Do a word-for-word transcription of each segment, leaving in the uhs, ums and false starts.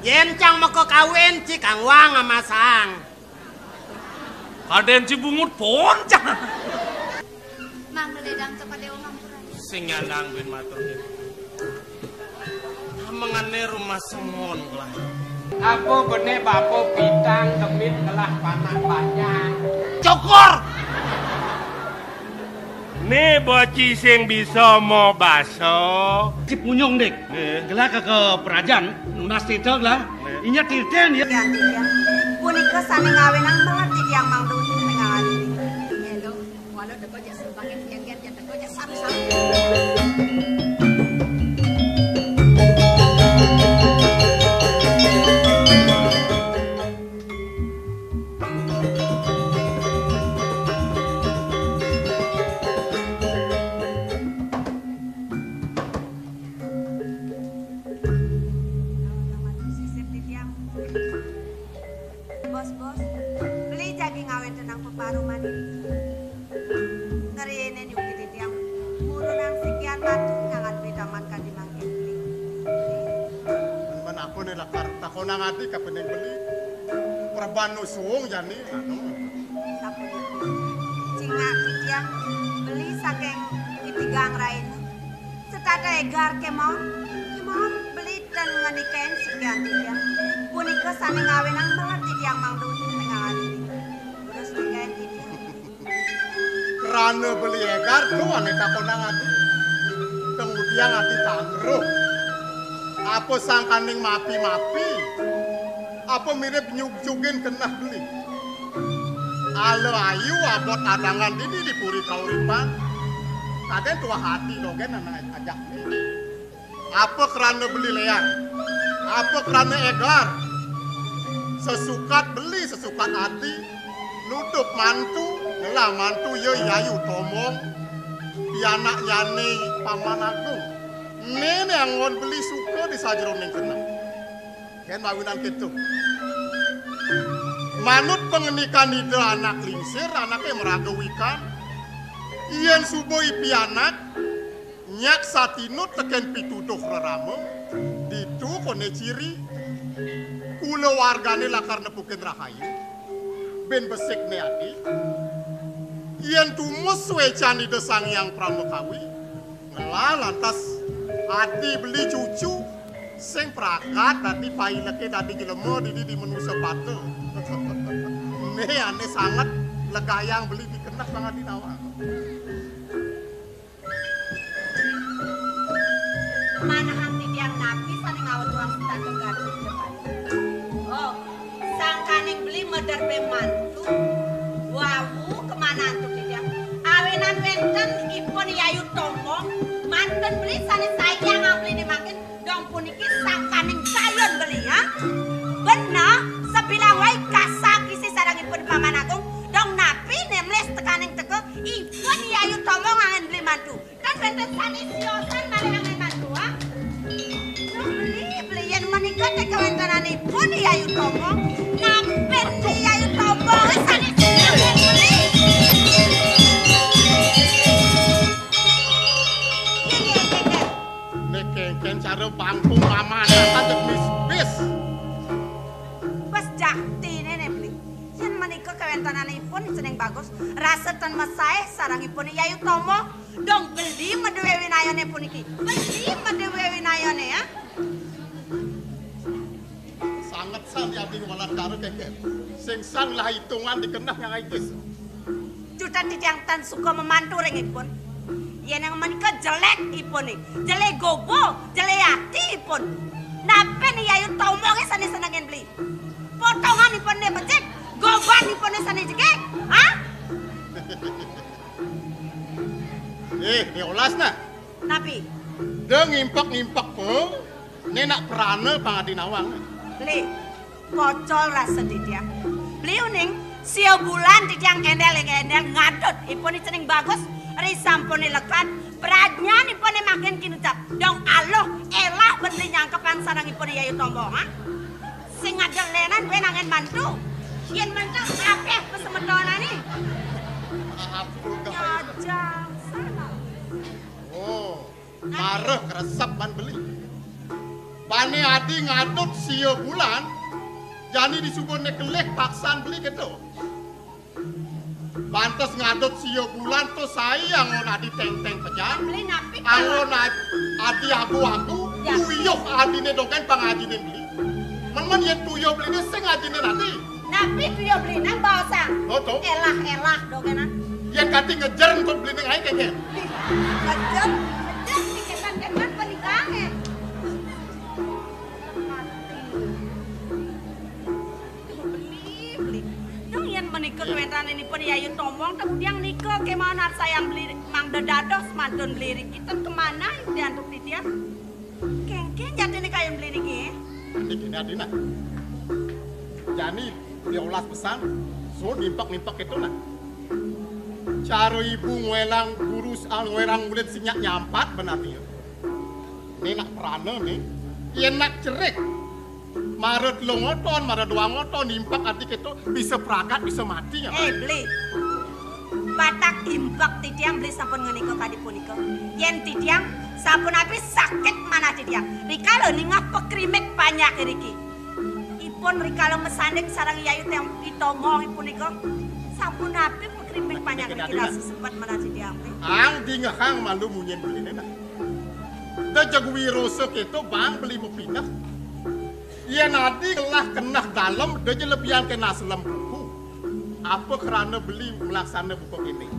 Yén cang maka kawin, ci kang wang amasang. Kadén ci bungut pon cang. Mangda ledang ka padewa ngampura. Sing nyandang buin matur. Amengané rumah sengon lah. Apa bené bapa pitang demit ngelah panak panjang? Cukur. Né bocah sing bisa mabasa. Ci Punyung, Dik. Nggih. Gelah ka, ka perajan, nunas tita gelah. Nggih. Inya titen ya. Yan, yan. Punika sané ngawinang melet titiang mangda uning ning ngalih. Hello. Walau teka jak sebagian, yan, yan, yan, teka jak saru-saru. Bos, bos, beli jagi ngawéntenang peparuman ini. Ngeriné nyuki titiang. Murunang sikian batu nyangat beli taman kadi mangkin beli. Men apa né lakar takonang adi ka pening beli. Perban nu suung jani, anu. Sapunika. Cingak titiang beli saking itigang raina. Setata égar kémaon, kémaon beli ten ngenikain sikian titiang. Punika sané ngawinang melet titiang mangda uning ning ngalih. Terus nikain titiang. Krana beli égar to ané takonang adi. Kemudian adi tangkruh. Apa sangkaning mapi-mapi? Apa mirib nyugjugin keneh beli? Ala ayu abot adangan dini di puri kauripan. Kadén tuah ati dogén anak ajak. Apa krana beli léang? Apa krana égar? Sesukat beli, sesukat ati, nutup mantu, ngelah mantu ya Yayu Tomong, pianaknyané Paman Agung. Né né anggon beli suka di sajeroning keneh. Kén mawinan kéto. Manut pangandikan Ida anak lingsir, anaké maraga wikan. Yén suba ipianak, nyak satinut tekén pituduh rerama, ditu koné ciri, kulawargané lakar nepukin rahayu, bin besikné adi. Yén tumus suécan Ida Sang Hyang Pramakawi, ngelah lantas adi beli cucu, sing prakat dadi paileké dadi jelema didi di manusa pata. Né ané sanget legayang beli dikeneh pangadi nawang. Manahang titiang napi sané ngawetuang setata Gatut Jepara. Oh, sangkaning beli mederbe mantu, wau kemanantu titiang. Awinan wénten ipun Yayu Tombong, manten beli sané sayang beli né mangkin, dong puniki sangkaning gayun beli, ha? Beneh, sabilang wai kasakisi sareng ipun Paman Agung, dong napi né melis tekaning teka, ipun Yayu Tombong anggén beli mantu. Kan wénten sané siosan malih anggén mantu, ha? Duh, beli, beli, yén menika té kawéntenanipun Yayu Tombong. Nampin Yayu Tombong sané siosan beli. Nggih, nggih, nggih, nggih. Né kéngkén cara bangkung mamanakan jeg mispis. Wes jaktiné né beli. Yén menika kawéntenanipun cening bagus, rasa ten mesaih sareng ipun Yayu Tombong. Dong beli madué winayané puniki. Beli madué winayané, ya. Sanget san yadi walatara kéngkén. Sing san lah itungan dikeneh nyang aitis. Cutet titiang tan suka mamantu ring ipun. Yén yang menika jelék ipuné, jelé goba, jelé ati ipun. Napi né Yayu Tombongé sané senengin beli? Potongan ipuné becik, goban ipuné sané jegég. Hah? Eh, né olas nah. Napi? Da ngimpek-ngimpek po, né nak prana pangadi nawang. Li, pocol rasa titiang. Beli uning, sia bulan titiang éndél-éndél ngadut ipun cening bagus, ri sampuné lekad, pradnyan ipuné makin kinucap. Dong aluh, élah ben beli nyangkepang sareng ipun Yayu Tombong, ha? Sing ada lénan buin anggén mantu. Yén mantu, apih pasemetonané. Nyajang, salah. Oh, mareh kresep ban beli. Bane adi ngadut sia bulan, jani disuba ne kelih paksan beli keto. Pantes ngadut sia bulan to sai anggon adi teng-teng pejan. Beli napi anggon ad-, adi agu-agu, ya. Tuyuh adine dogen pangajine beli. Men-men yen tuyuh beline sing ajine adi. Napi tuyuh beli nang baosang? Oh, to. Elah-elah dogenan. Yen kati ngejer engko beli ning ae kengken. Ngejer, ngejer, diketan-ketan penikahe. Beli, beli. Dong yen menika kewentananipun Yayu Tomong, tang udiang nika kemawon arsayang beli mangda dados mantun beli riki, ten kemana udian tuk titiang? Kengken jatine kayun beli niki, eh? Niki ne adina. Jani piolas pesan, so nimpek-nimpek itu nah. Cara ibu ngwelang guru, ah, ngwelang murid sing nyak nyampat benarnya. Ini nak perana nih, yen nak cerik. Mara telu ngoton, mara dua ngoton, nimpek ati keto, bisa pragat, bisa mati ya. Eh, beli. Batak impek titiang beli sampun ngenika kadi punika. Yen titiang sampun abis sakit manah titiang. Rikala ningeh pakrimik panjake riki. Ipun rikala masanding sareng Yayu Tem-, Itomong punika. Sampun abis pakrimik panjake riki rasa sepet manah titiang. Ang dingehang malu munyin beline nah. Da jeg wirosa keto bang beli mapineh. Yen adi ngelah keneh dalem, da je lebihan kena selem buku. Apa krana beli melaksana buka kene?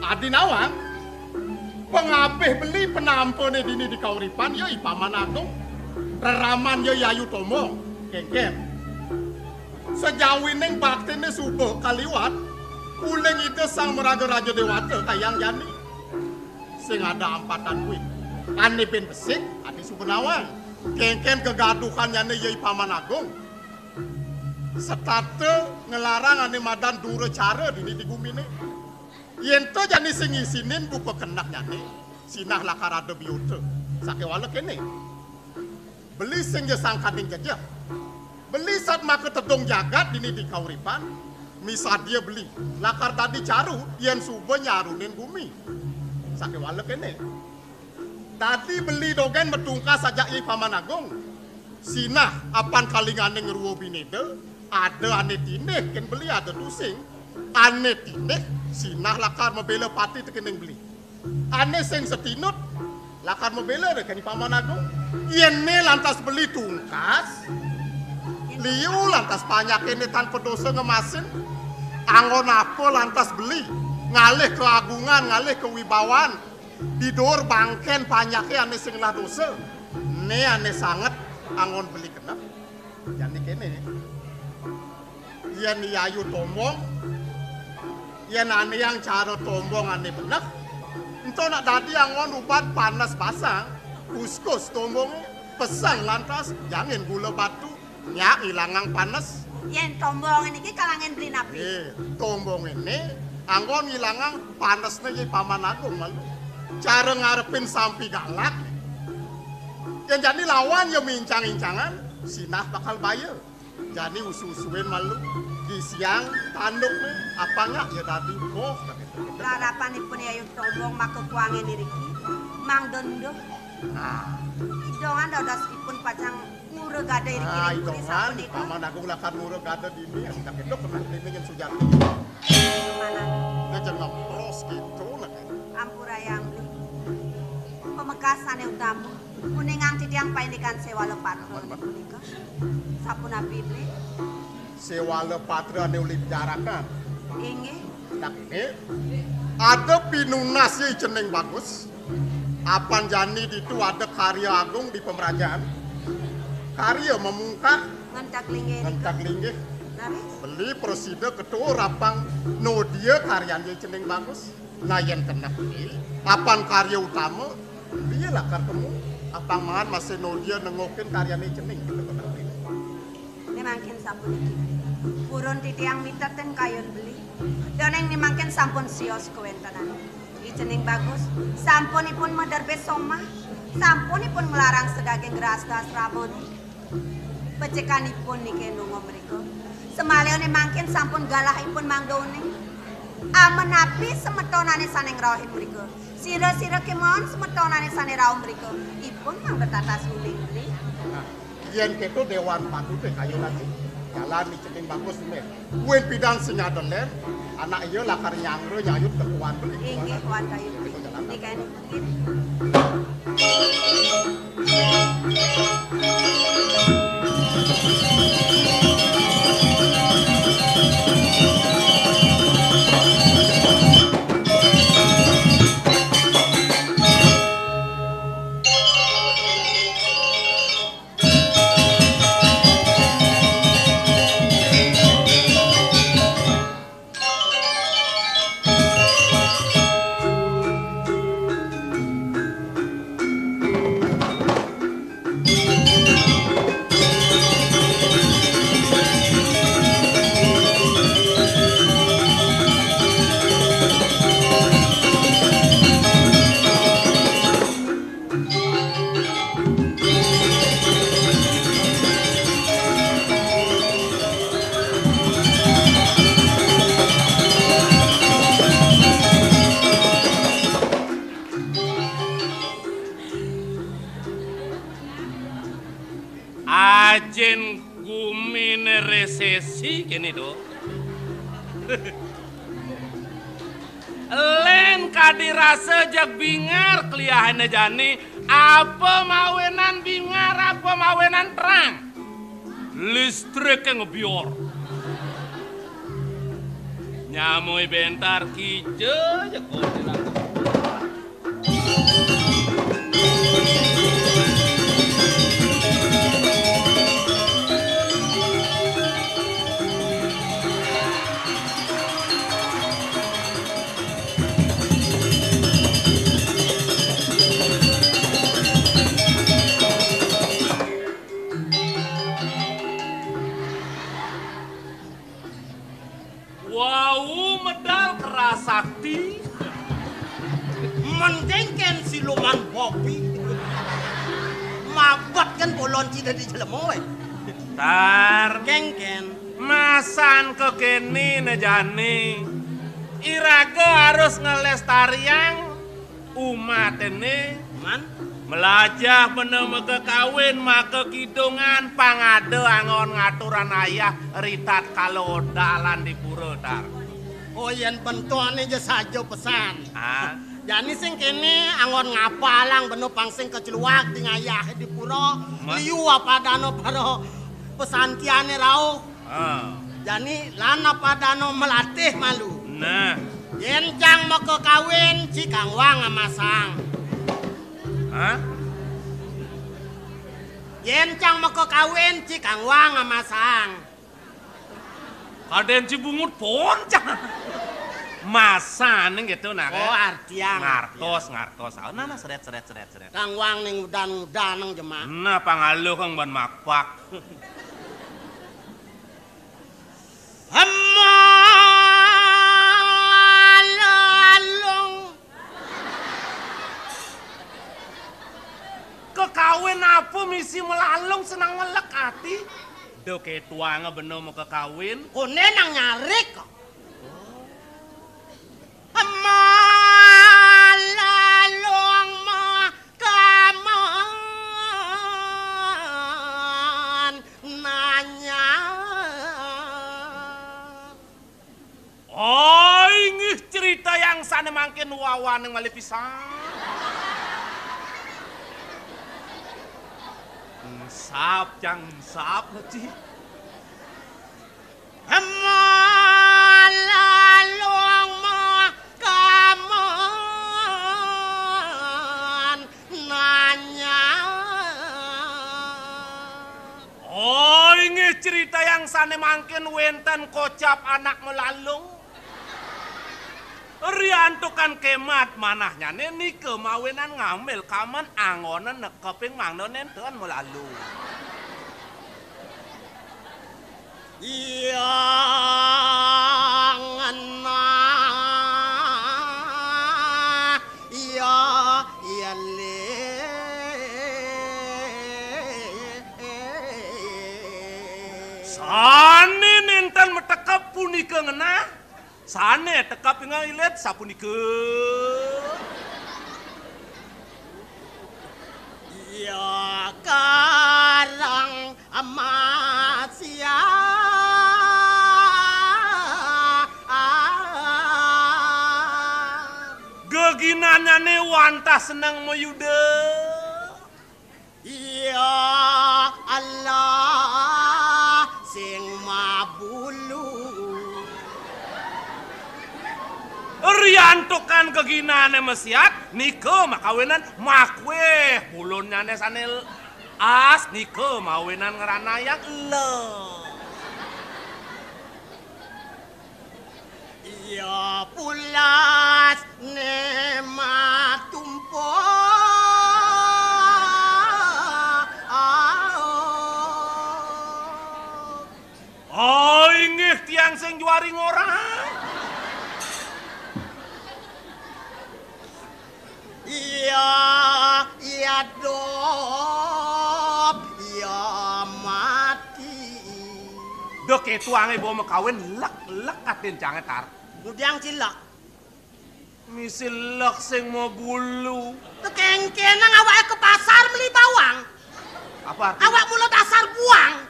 Adi nawang, pengabih beli penampane dini di kauripan, ya I Paman Agung. Reraman ya Yayu Tomong, kengken. Sajawining baktine suba kaliwat, uling Ida Sang Maraga Raja Dewata kayang jani. Sing ada ampatan kuwi. Ane ben besik, ane suba nawang. Kengken kegaduhannyane ya I Paman Agung. Setata ngelarang ane madan dura cara dini di gumine. Yen to jani sing ngisinin buka kenehnyane, sinah lakar ada biuta. Sakewala kene. Beli sing ja sangkaning jejeh. Beli sat maka tedung jagat dini di kauripan, misadia beli. Lakar dadi caru, yen suba nyarunin gumi. Sakewala kene. Dadi beli dogen matungkas ajak I Paman Agung. Sinah apan kalingane ngrua bineda, ada ane tindih ken beli ada tusing. Ane tindih, sinah lakar mabela pati tekening beli. Ane sing satinut, lakar mabela deh keni Paman Agung. Yen ne lantas beli tungkas, liu lantas panyake ne tan padosa ngemasin. Anggon apa lantas beli ngalih keagungan, ngalih kewibawan, didur bangken panyake ane sing ngelah dosa. Ne ane sanget anggon beli kenep. Jani kene. Yen Yayu Tomong, yen ane yang cara Tomong ane beneh, ento nak dadi anggon ubat panes basang, kuskus Tomonge, pesan lantas, jangin gula batu, nyak ngilangang panes. Yen Tomonge niki kalangin beli napi? Eh, Tomonge ne anggon ngilangang panesne ya Paman Agung malu. Cara ngarepin sampi galak. Yen jani lawan ya mincang-incangan, sinah bakal baya. Jani usu-usuin malu, di siang tanduk ne, apa nggak ya dadi boh, kata gitu. Larapanipun Yayu Tomong maka kuange niriki, mangda nduh. Nah. Idongan dadosipun pacang ngureg ada iriki. Nah, ring puri idongan, sapunika. Paman Agung lakar ngureg ada dini, kata gitu, pernah dini yang sujati. Mana? Dia jangan pros gitu, nah. Ampurayang beli. Pamekasane utama. Kuningang titiang paindikan Sewala Patra punika. Sapunapi, Bli? Sewala Patra ane uli bicarakan. Inggih. Nah, ini ada pinunas ya cening bagus. Apan jani ditu ada karya agung di pemerajan. Karya memungkah. Ngentak linggih nika. Ngentak linggih. Nari. Beli presida ketua rapang nodia karyanya cening bagus. Nah, yen keneh kuwi, apan karya utama, piye lakar temu? Apang mangan masih nodia nengokin karyane cening, gitu, keneh kuwi. Ini mangkin sapuniki. Purun titiang mitetin kayun beli. Doneng ni mangkin sampun sios kawentenan. I cening bagus, sampunipun mederbe somah, sampunipun nglarang sedaging grahasta asramane. Pecekanipun niki nungo mrika. Semaliane mangkin sampun galahipun mangda uning. Amenapi semetonane sane ngraohin mrika. Sira-sira kemawon semeton ané sané rauh mrika, ipun mangda tatas uling-uling. Nah, yén kéto déwan patut, kayun ati. Jalan diceking bagus, meh. Kuwi pidan sing ada lén, anak iya lakar nyanggra nyayut ka kuwan beli. Inggih, kuwan kayu. Jalan. Niki, niki. Ajin guminé resesi kéné to. Lén kadi rasa jeg bingar kliahané jani, apa mawinan bingar, apa mawinan terang. Listriké ngebior. Nyamui bentar kija jeg kuntilanak. Wau medal keras sakti. Mending kén siluman bobi. Mabet kén bolon cina di jelema, wé. Tar. Kéngkén. Masan kekéné né jani. Iraga harus ngelestariang umaténé. Man? Melajah bena makakawin, makakidungan, pang ada anggon ngaturang ayah ri tatkala odalan di pura, Tar. Oh, yén bentukané ja saja pesan. Ah. Jani sing kéné anggon ngapalang bena pang sing kacluak di ngayah di pura, Ma- liu apa dana para pesantiané rauh. Ah. Jani lan apa dana melatih malu. Nah. Yén cang makakawin, ci kang wang amasang. Hah? Yén cang makakawin, ci kang wang amasang. Kadén ci bungut poncang. Masané gitu nah. Oh, artian. Ngartos, ngartos. Ah, nah, nah, seret, seret, seret, seret. Kang wang ning udan-udan nang jemak. Nah, pangaluh kang ban makpak. Hemalalung. Kekawin apa misi melalung senang ngelek ati? Do ketuanga bena makakawin. Koné nang nyarik. Hemalalung makaman nanya. Oh, inggih cerita yang sané mangkin wawaning malih pisan. Ensap, jang ensap, Haji. Hemalalung makaman nanya. Oh, inggih cerita yang sané mangkin wénten kocap anak melalung. Riantukan kemat manahnyané nika mawinan ngambil kaman anggona nekeping mangda nénten melalung. Iya ngenah, iya, iya, le. Sané nénten matekep punika ngenah, sané tekep ingkang ilit sapunika. Ya karang masia. Geginanane wantah seneng mayuda. Ya Allah sing mabulu. Riantukan geginane mesiat, nika makawinan makweh bulunnyane sane as, nika mawinan ngranayang le. Iya pulas ne matumpuk. Oh, inggih tiang sing juari ngorang. Iya, iya dop, iya mati. Dok itu ange bawa mekawin lek-lek katin cangetar. Ngudiang cilek. Misi lek sing mau bulu. Tekengkenang awake ke pasar meli bawang. Apa arti? Awak mula dasar buang.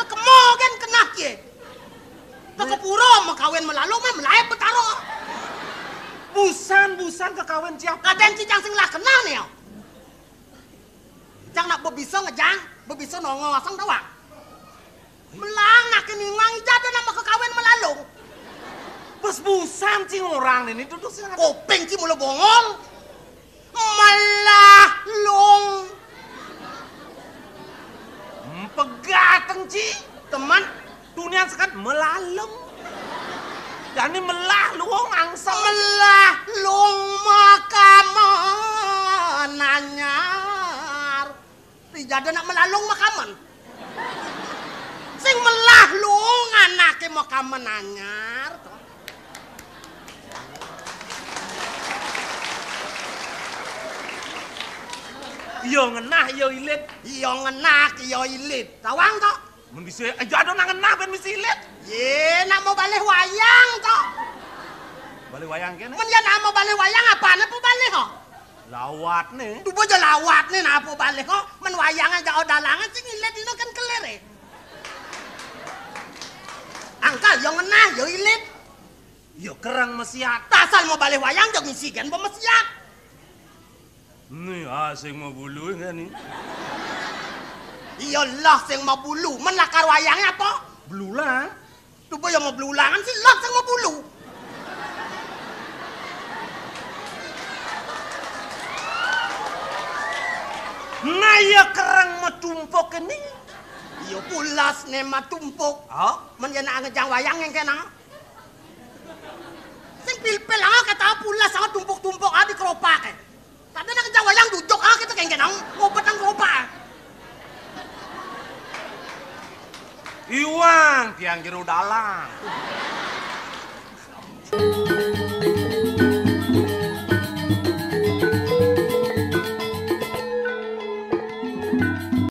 Tekemo gen kenah kie. Tekepuro mekawin melalung meh melae betaro. Busan, busan kekawin siapa? Kaden cijang sing lah kenah ne. Cang nak bebisa ngejang, bebisa nongosang tawang. Melang nak kini ngwang ijade nama kekawin melalung. Bes busan cing orang ini duduk sing ada. Kopeng ci mula bongol. Melalung. Hmm, pegateng ci. Teman. Tunian sekat melalung. Jani melah luung angsel. Melah luung makamen anyar. Ijade nak melalung makamen. Sing melah luung anake makamen anyar. Iya ngenah, iya ilit. Iya ngenah, iya ilit. Tawang to? Mun bisa, eh, jado nang ngenah ben bisa ilit. Ye, nak mau balih wayang to? Balih wayang kene? Mun ya nak mau balih wayang apane pebalih kok? Lawatne. Duh, bojo lawatne nak pebalih kok? Men wayang aja odalangan sing ilit dino kan kelir, eh. Angkal yo ngenah, yo ilit. Yo kereng mesiat. Tasal mau balih wayang yo ngisi gen pemesiat. Ni, ah, sing mau bulu kan ni. Iya lah sing mau bulu. Men lakar wayange apa? Belulang. Coba yang mau belulangan sih lah sing mau bulu. Nah, iya kereng mau tumpuk ini. Iya pulas ne mau tumpuk. Oh? Men ya nak ngejang wayang yang kena. Sing pil-pil ah kata pulas ah tumpuk-tumpuk ah di keropak, eh. Tapi nak kejang wayang duduk ah kita kengken ah ngopet nang keropak. Iwang tiang jero dalang.